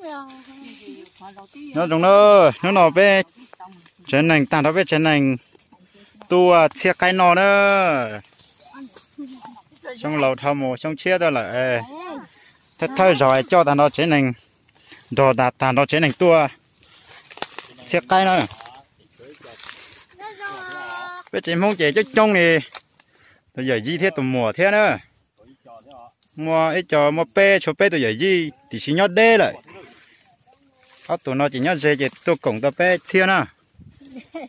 Nyob zoo na, hnub no peb tsev neeg tag nrho peb tsev neeg tuaj txhiab qaib noj na. Xyoo laus dhau mus xyoo tshiab tuaj lawm, thawj thawj zaug coj tag nrho tsev neeg, nrog tag nrho tsev neeg tuaj txhiab qaib na. Peb tsev Hmoob ces coob coob li, tus yawm yij thiab tus muam thiab na. Muaj ib co muaj peb, tshuav peb tus yawm yij tiam sis nyob deb lawm. Ob tug no ces nyob ze ces tuaj koom tau peb txhiab na.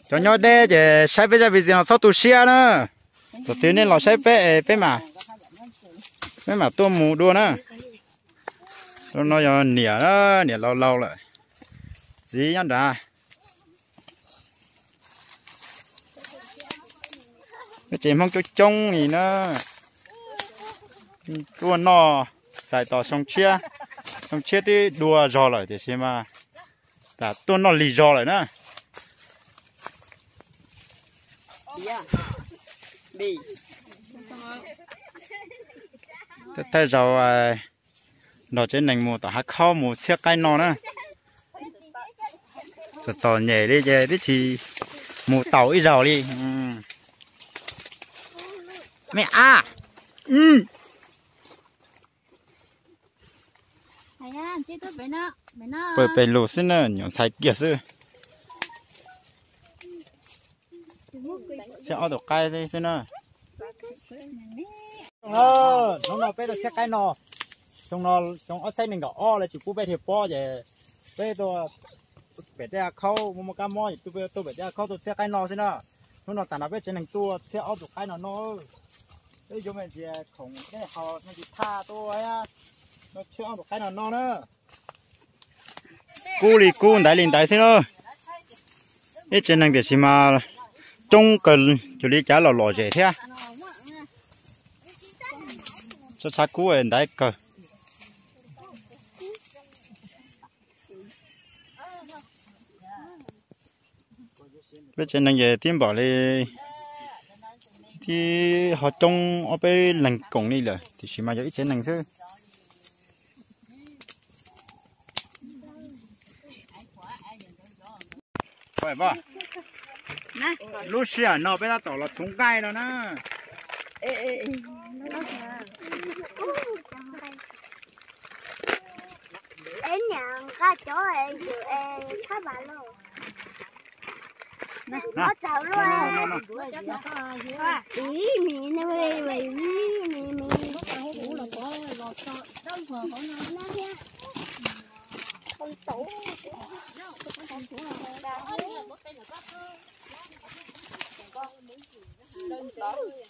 Cov nyob deb ces saib peb zaj video no txhob tu siab na. Thaum twg nej los saib peb es peb mam, peb mam tuaj mus dua na. Tus no yog niam, niam laus laus lawm, txiv nyob nrad. Peb tsev Hmoob coob coob li na, tuaj noj txais tos xyoo tshiab, xyoo tshiab twb dua zog lawm tiam sis mas tas tuaj noj lig zog lawm na. Thawj zaug nrog tsev neeg mus tom hav khaub mus txhiab qaib noj na. Txom txom nyem li ces twb tsis mus tau ib zaug li. Me ab, pw pem lus xwb na, nyuam ntxhais kiag xwb. Txhiab ob tug qaib xwb na. Hnub no peb tuaj txhiab qaib no, xyoo ob txhiab nees nkaum ob lawv tsis pub peb dhia pob ces peb tuaj pem tej hav khaub muaj muaj kab mob ces tuaj pem tej hav khaub tuaj txhiab qaib no xwb na. Hnub no tag nrho peb tsev neeg tuaj txhiab ob tug qaib no noj. Peb yuav me ntsis khoom dej haus me ntsis thaj tuaj txhiab ob tug qaib no noj na. Kub li kub ntaiv li ntaiv xwb na. Ib tsev neeg tiam sis mas coob kawg, cuag li cav los lom zem thiab. Tshav tshav kub ntaiv kawg. Peb tsev neeg ces tib npaum li, tib ho coob ob peb leeg koom li lawm tiam sis mas yog ib tsev neeg xwb. Lub sij hawm no peb tab tom los rhuv nqaij no na.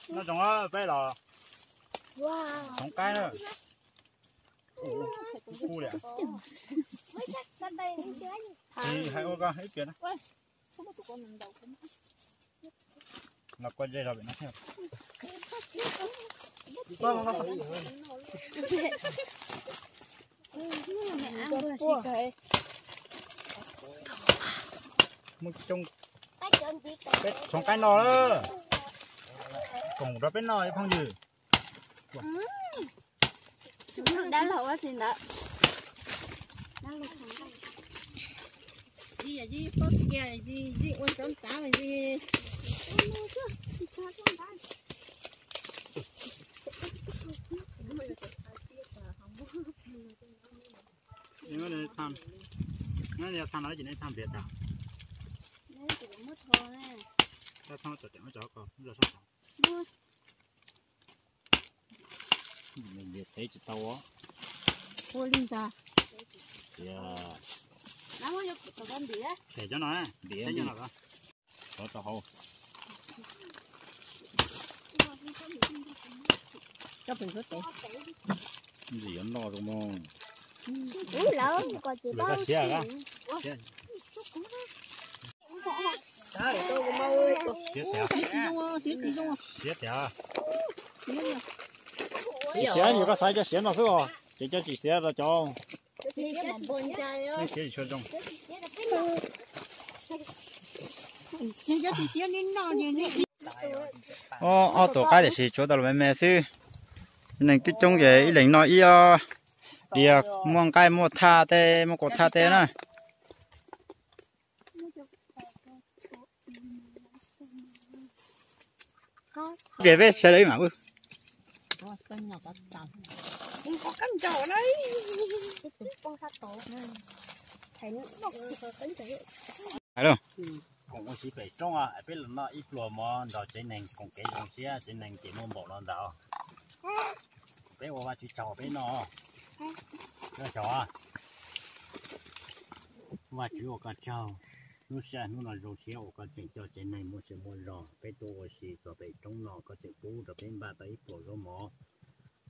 Noj zoo peb los rhuv qaib na. Kuj li, hais ua koj ib pliag na. Los kua dej zog pem no thiab. Muaj coob, peb rhuv qaib no lawm, koom rau peb noj ib phooj ywg. Dab laug ua si ntawd. Ntiav teb tsis tau. Ua li ntag. Tias, es cov no, ntiav rov rau hauv. Ntxim yuav noj zoo mog. Siav tiag. Siav tiag. Tsis siav, yog koj xav cov siav no xwb os, ces cov tsis siav rau cov. Siav tsis tshua zoo. Ob tug qaib tiam sis tsuav tau los me me xwb. Neeg twb coob ces ib leeg noj ib ob, Tias muaj nqaij muaj thaj teb, muaj kuv thaj teb na. Tias peb sawv daws mas. Koom ua si pem roob, peb los noj ib pluag mov nrog tsev neeg koom kev zoo siab, tsev neeg ces muaj npaum no ntag. Peb ua Vajtswv tsaug peb noj. Vajtswv ua koj tsaug, hnub sij hawm hnub no zoo siab uas koj tseem coj tsev neeg muaj sia muaj zog, peb tuaj ua si txog pem roob no koj tseem pub rau peb npaj tau ib pluag zaub mov,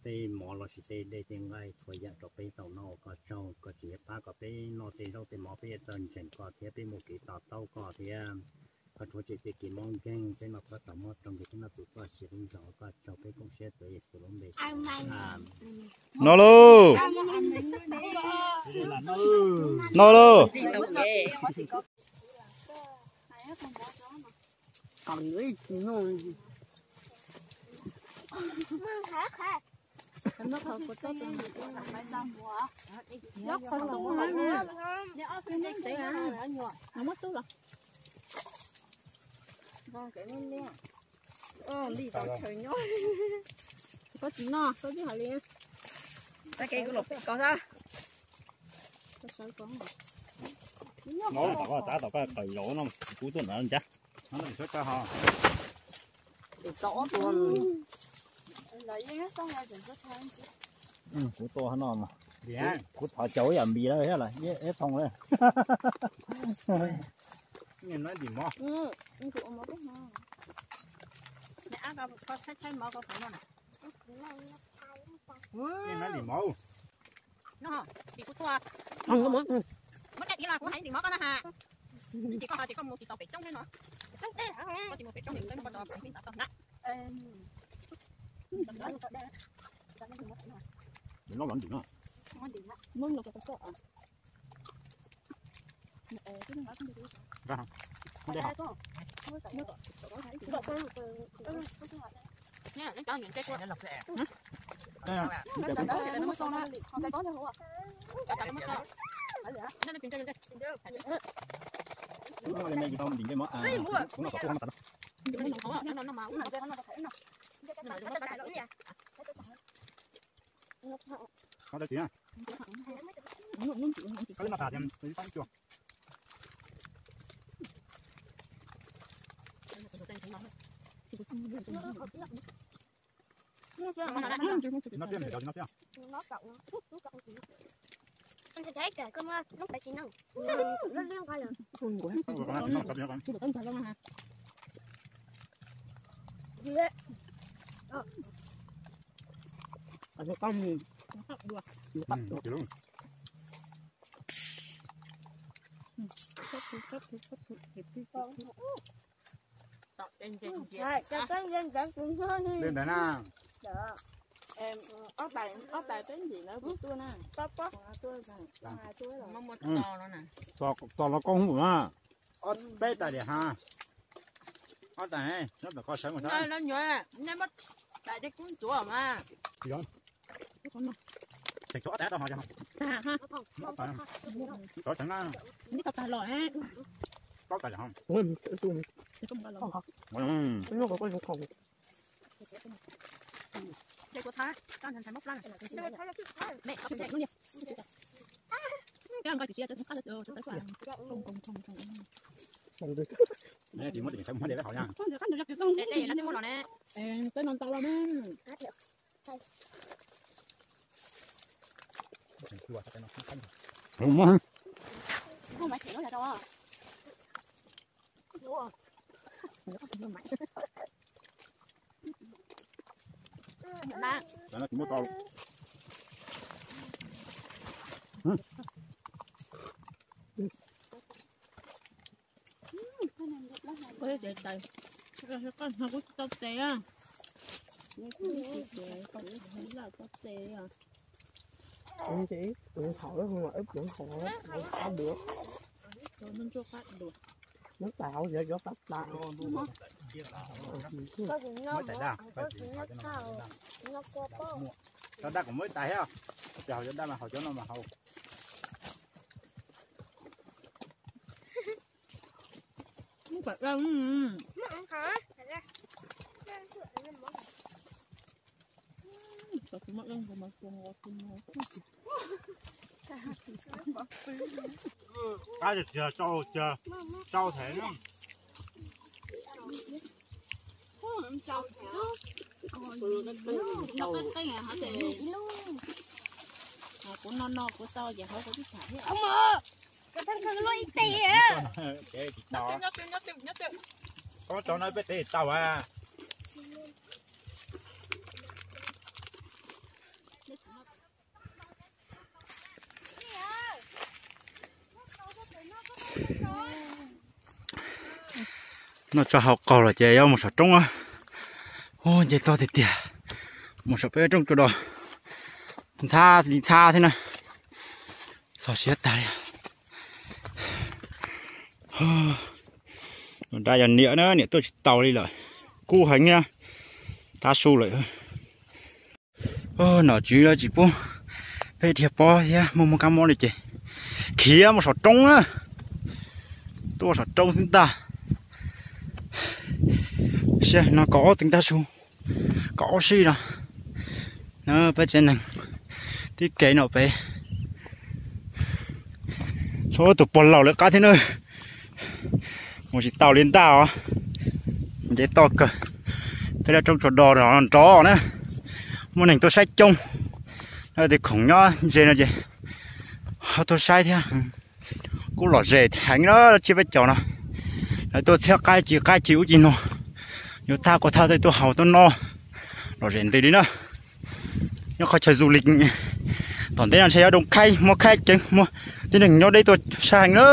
tej mov los sis tej dej tej nqaij txhua yam rau peb tau noj, ua koj tsaug. Koj tseem yuav pab kom peb noj tej zaub tej mov peb yuav txawj ntseeg koj thiab peb muaj kev to taub koj thiab. Koj rhuav tshem tej kev mob nkeeg, peb noj txhob raug mob raug nkeeg, peb noj tus txoj sia lub zog, ua koj tsaug. Peb koom siab tuav Yexus lub npe. No lauj. No lauj. Koj tsis noj, koj twb hais li. Tag kis kuv los pem koj xwb. Tom koj, tom koj qawm zaum no, kuv tuaj ntawd ncab. Kuv tuaj no mas, kuv thov caum yam npis lawm thiab las ib thooj li. Ntim mov. Ntim kuv txhua. Muab daj ib los kuv hais ntim mov koj na ha. Ces koj ho ces koj mus tsis tau pem roob thiab no. Koj tsis mus pem roob ntim koj tau pem roob na. Ntim no los ntim no. Ntawd na. Ob tais peb ntim na, kuv tuaj na. Tos los koj hu na. Ob peb tais diam ha. Ob tais, nyob tom koj sawv mus sawv. Nej muab tais tej kub ntxuav mas. Tseem tshuav ob tais tau ho. Tov tseev na. Plaub tais ho. Tsis muab tais tseev muab de lawm hauv na. Koj tsis tau tes a. Tau tes a. Ntxim, tus hauv ib pluv hauv qab duav. Muab tais hauv yog cov qab tas. Cov daj kuv muab ib tais thiab, cov daj mas haus cov no mas haus. Qab tiag tiag, tsau tiag, tsau thiab. Kuv no no kuv tau ces hauv kuv twb tham thiab. Koj tso no peb tev tau a. Noj tso haus qaug lawm ces yuav mus saum roob. Ub, nce toj tiag tiag, mus saum peb roob tsua do. Ntxhab li ntxhab thiab na, txog siav tag li. Dab yog niam na, niam tuaj tsis taus li lawm, kub heev na, tav su lawm. Nom tswv lawv tsis pub peb dhia pob thiab muaj muaj kab mob li ces khiav mus saum roob na, tuaj saum roob xwb ntag. Siab no kaum ob teev tav su, kaum ob sij no, peb tsev neeg tib kev no pem. Tshuav tus pog laus lawv qab thiab na, mus tsis tau li ntag os. Nce toj kawg, peb lub roob tsua do nrov na, muaj neeg tuaj saib coob, lawv tias khoom nyob ntse no ces ho tuaj saib thiab. Kuj lom zem heev na, tsiab peb caug no, lawv tuaj txhiab qaib ci qaib ci ub ci no, yuav thaj quas thaj tej tuaj haus tuaj noj, lom zem nti li na. Nyob qhov chaw du lịch, tom ntej no ntshe yuav doo khaib muaj khaib ceev, muaj tib neeg nyob deb tuaj saib heev na.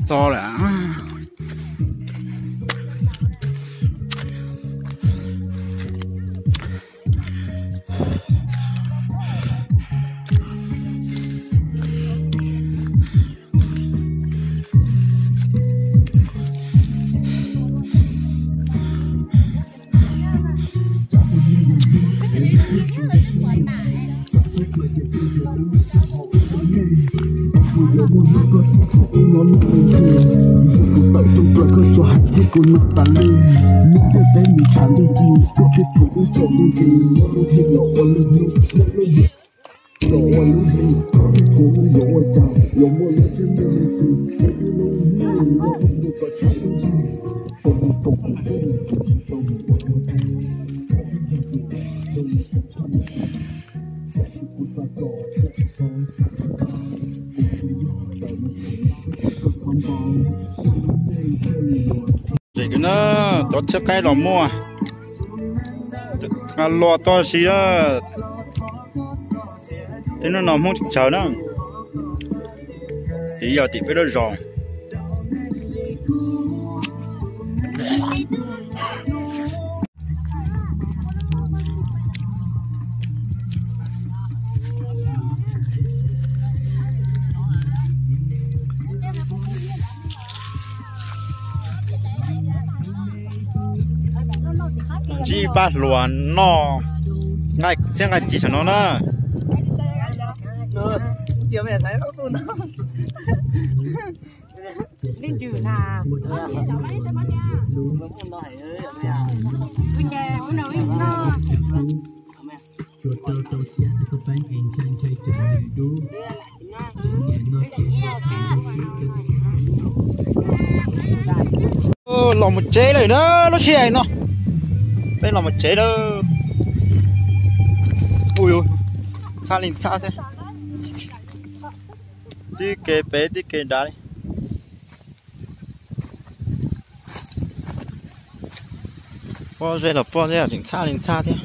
Txog lawm. Ces na, cov txhiab qaib los muaj, los toj si na. Tej hnub no Hmoob tseem tsawg na. Tim yog tim peb lub zos. Ntsib pab hluas noj nqaij txiab nqaij ci saum no na. Los mus tsev lawm na, lub sij hawm no peb los mus tsev lawm. Ui, ntxhab li ntxhab thiab. Tib kev pem tib kev dav li. Pob zeb los pob zeb tseem ntxhab li ntxhab thiab.